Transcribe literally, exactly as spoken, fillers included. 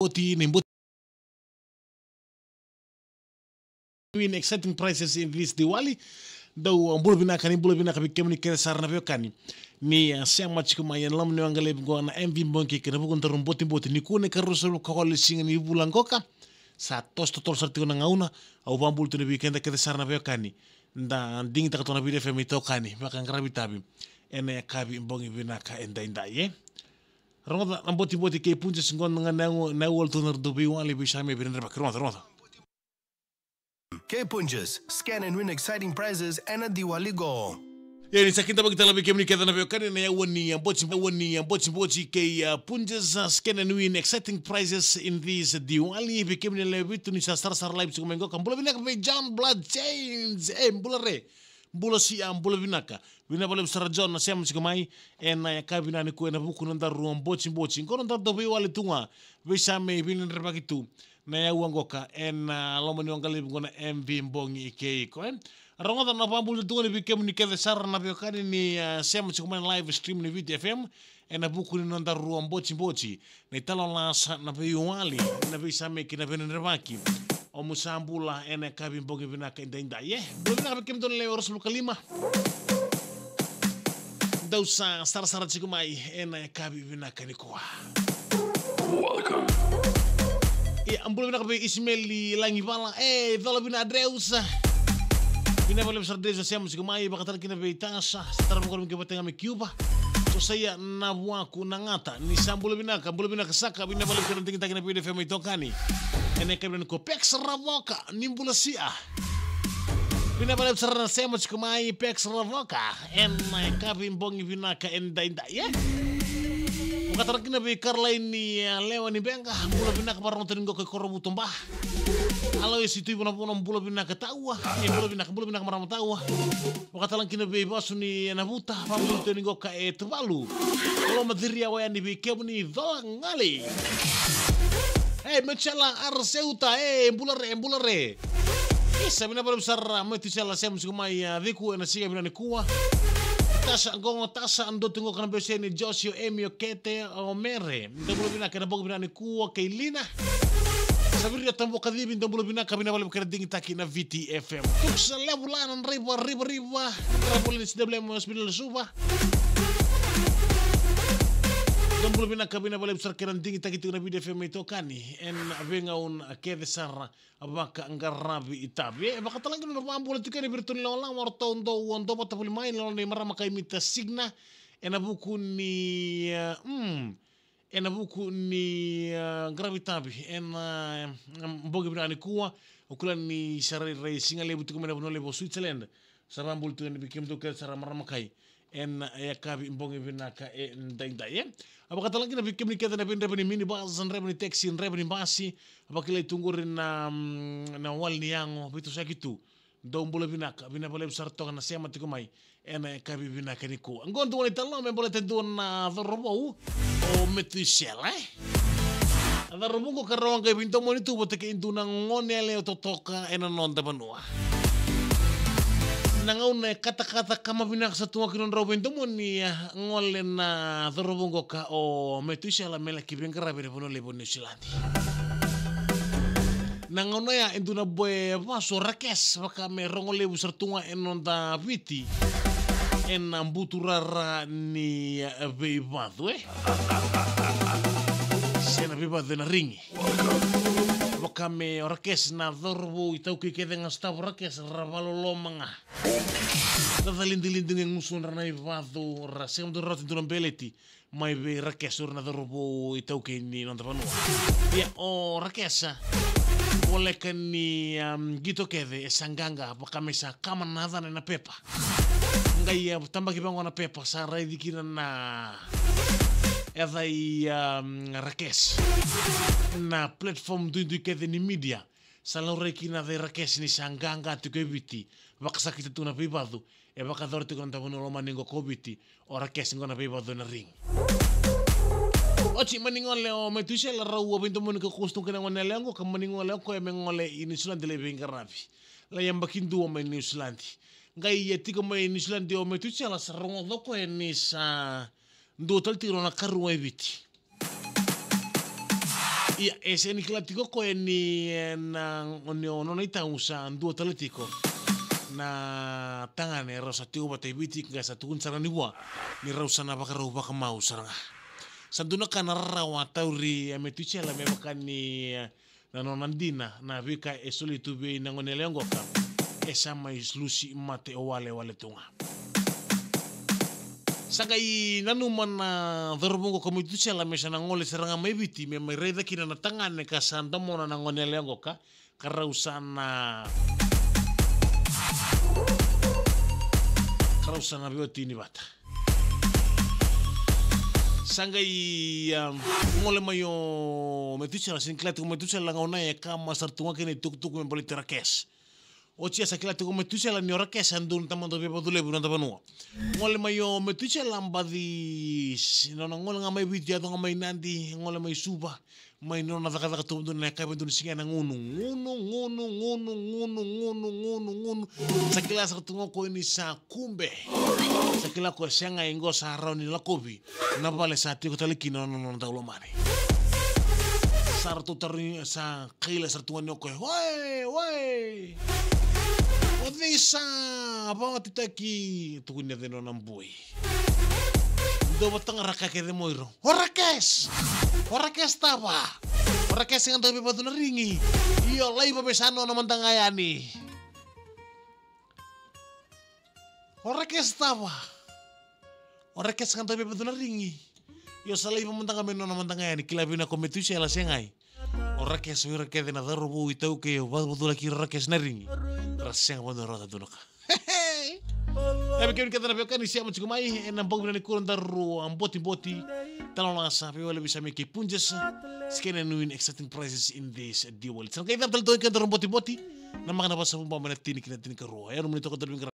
Boti, ni boti. Win exciting prizes in this Diwali. Dou bula vinaka, ni bula vinaka vei kemuni kece sara na veiwekani. Ni, ah, sema tiko mai ena loma ni waqa levu qo na M V Bogi kei na vuku ni daru botiboti. Nikua na ikaruasagavulu ka walu ni siga ni vula qoka. Sa toso totolo sara tiko na gauna. Au vakabula tu vei keda kece sara na veiwekani. Da digitaka tu na Viti F M itokani, vakaqaravi itavi ena yakavi bogi vinaka edaidai, e. Rogoca na botiboti kei Punjas qo na, na, na wali tu na ratou veiwali, veisame, veirenrevaki. Rogoca, rogoca. Kei Punjas, scan and win exciting prizes ena Diwali qo. Ia ni sa kidavaki tale vei kemuni kece na veiwekani na yaua ni, ah, boti, yaua ni, ah, botiboti kei, ah, Punjas, ah, scan and win exciting prizes in this Diwali. Vei kemuni lewe vitu ni sa sarasara live tiko mai qo, ka bula vinaka vei John Blood James. E, bula re. Bula sia, bula vinaka. Vinaka vakalevu sara John na sema tiko mai ena yakavi vinaka nikua ena vuku ni nodaru botiboti. Qo na nodaru veiwali tu ga, veisame, veirenrevaki tu na yaua qoka ena loma ni waqa levu qo na M V Bogi kei iko, e. Rogoca na vakabula tu ga ni vei kemuni kece sara na veiwekani ni, ah, sema tiko mai na live stream ni Viti F M. Ena vuku ni nodaru botiboti, na italanoa sa na veiwali, na veisame kei na veirenrevaki. O mu sa bula ena yakavi bogi vinaka edaidai, e. Bula vinaka vei kemudou na lewe ruasagavulu ka lima. Dou sa sarasara tiko mai ena yakavi vinaka nikua. Welcome. Ia, bula vinaka vei Ismaeli Lagivala, e, cola vina Adreus. Vinaka vakalevu sara Adreus, sema tiko mai, vakatale kina vei Tasa, sa tara vakalevu qo vata ga mai Cuba. Josaia Navuaku Nagata, ni sa bula vinaka, bula vinaka saka, vinaka vakalevu kei na digitaki na Viti F M itokani. Ena yakavi nikua Pex Ravoka, ni bula sia. Vinaka vakalevu sara na sema tiko mai Pex Ravoka, ena yakavi bogi vinaka edaidai, e. Vakatale kina vei Caroline, e, Lewa ni Beqa, bula vinaka, vakarorogo tiko ni qo kei Korovu Toba. Aloisi Tui Vonavono, bula vinaka taua. E, bula vinaka, bula vinaka marama taua. Vakatale kina vei Vasu ni Navuta, vakabula tiko ni qo ka e Tuvalu. Loma ciria waya ni vei kemuni cola gali. E, Metsela Arseuta, e, bula re, bula re. Isa, vinaka vakalevu sara Metsela, sema tiko mai, ah, Viku ena siga vinaka nikua. Tasa, qo Tasa, dou tu qo ka na bese ni Josi, o Emi, o Kete, o Mere. Dou bula vinaka ena bogi vinaka nikua kei Lina. Sa viria Tabu Kacivi, dou bula vinaka, vinaka vakalevu kei na digitaki na Viti F M. Tuksa levu la na draiva rivariva, draiva ni C W M hospital Suva. Dou bula vinaka, vinaka vakalevu sara kei na digitaki tiko na Viti F M itokani ena veigauna kece sara, vakaqaravi itavi. E, vakatale ga na vakabula tiko yani vei iratou na lawalawa, o ratou dou, dou vata voli mai, na loma ni marama kai Mita Signa, ena vuku ni, e, mm, ena vuku ni, e, qaravi itavi ena, e, bogi vinaka nikua. Au kila ni sa rairai siga levu tiko mai na vanua levu o Switzerland. Sa vakabula tiko yani vei kemudou kece sara marama kai ena yakavi bogi vinaka edaidai, e. A vakatale kina vei kemuni kece na veidreva ni minibus, dreva ni taxi, dreva ni basi, vakilai tu qori na, mm, na wali ni yago, veitosoyaki tu. Dou bula vinaka, vinaka vakalevu sara toka na sema tiko mai ena yakavi vinaka nikua. Qo dua na italanoa me baleta e dua na cauravou, o Metusela, e. A cauravou qo ka rau a qai veidomoni tu vata kei dua na gone yalewa totoka ena noda vanua. Na gauna e katakata kama vinaka sa tu ga kina nodrau veidomoni, a gole na cauravou qo ka o Metusela me laki veiqaravi ena vanua levu o Niusiladi. Na gauna ya e dua na boy vasu o Rakes, vaka me rogo levu sara tu ga ena noda Viti ena buturara ni, e, veivacu, e. Se na veivacu ena rigi. Vaka me o Rakes na cauravou iTaukei kece ga, staff o Rakes ra vakaloloma ga. Ra calidilidi ga e gusudra na ivacu, ra sega mada ni rauta e dua na beleti mai vei Rakes, o ira na cauravou iTaukei ni noda vanua. Ia o Rakes, voleka ni, um, qito kece e sa qaqa, vaka me sa kama na yacana ena pepa. Qai, e, tabaki vaqo na pepa, sa raici kina na yaca i, um, Rakes. Na platform duidui kece ni media. Sa laurai kina na yaca i Rakes ni sa qaqa tiko e Viti, vakasakita tu na veivacu e vakayacora tiko ena noda vanua lomani qo ko Viti, o Rakes qo na veivacu ena rigi. Oti mani gole o Metusela, rau a veidomoni ka koso tu kina gone yalewa qo, ka mani gole o koya me gole i Niusiladi lai veiqaravi. Lai yabaki dua mai Niusiladi. Qai a tiko mai Niusiladi o Metusela, sa rogoca o koya ni sa dua tale tiko na nona karua e Viti. Ia, e sega ni kila tiko o koya ni, e, na, o ni, o nona itau sa dua tale tiko na tagane rau sa tiko vata i Viti, ka sa tukuni sara ga ni vua ni rau sa na vakarau vakamau sara ga. Sa dua na ka na rarawa tauri, e, Metusela me vaka ni, e, na nona dina na veika e soli tu vei na gone yalewa qoka, e sa mai lusi mate o walewale tu ga. Sa qai nanuma na cauravou qo ko Metusela me sa na gole sara ga mai Viti me mai raica kina na tagane ka sa domona na gone yalewa qoka, ka rau sa na, ka rau sa na veiwatini vata. Sa qai, um, gole mai o Metusela, sega ni kila tiko o Metusela na gauna e kama sara tu ga kina itukutuku me baleti Rakes. Oti ya sa kila tiko o Metusela ni o Rakes e dua na tamata veivakacudru levu ena noda vanua. Gole mai o Metusela, baci s-, nona gole ga mai Viti, yaco ga mai Nadi, gole mai Suva, mai nona cakacaka tu, dua na yakavi, dua na siga, na gunu, gunu, gunu. Sa kila sara tu ga o koya ni sa kube. Sa kila o koya, sega, qo sa rawa ni lakovi na vale sa tiko tale kina na nona daulomani. Sa ratou tarogi, sa kaila sara tu ga ni o koya, "Oi, oi! O cei sa vakawatitaki?" Tukuni o cei, nona boi. Dou vakataqara kece mai o ira. "O Rakes! O Rakes cava? O Rakes ga dau veivacu na rigi. Io, laiva me sa nona mada ga yani. O Rakes cava? O Rakes ga dau veivacu na rigi. Io, sa laiva mada ga me nona mada ga yani." Kila vinaka o Metusela, sega. O Rakes, o ira kece na cauravou, iTaukei, o vakavaculaki ira o Rakes na rigi, ra sega vakadua ni rawata dua na ka. E vei kemuni kece na veiwekani sema tiko mai ena bogi vinaka nikua, daru a botiboti. Talo na sa veiwale vei Sami kei Punjas, Skene Win, exciting prizes in this Diwali. Sa na qai cava tale toka kina, daru botiboti. Na maka na vasa vuba mai na tini ki na tinikarua. E nomuni toka, daru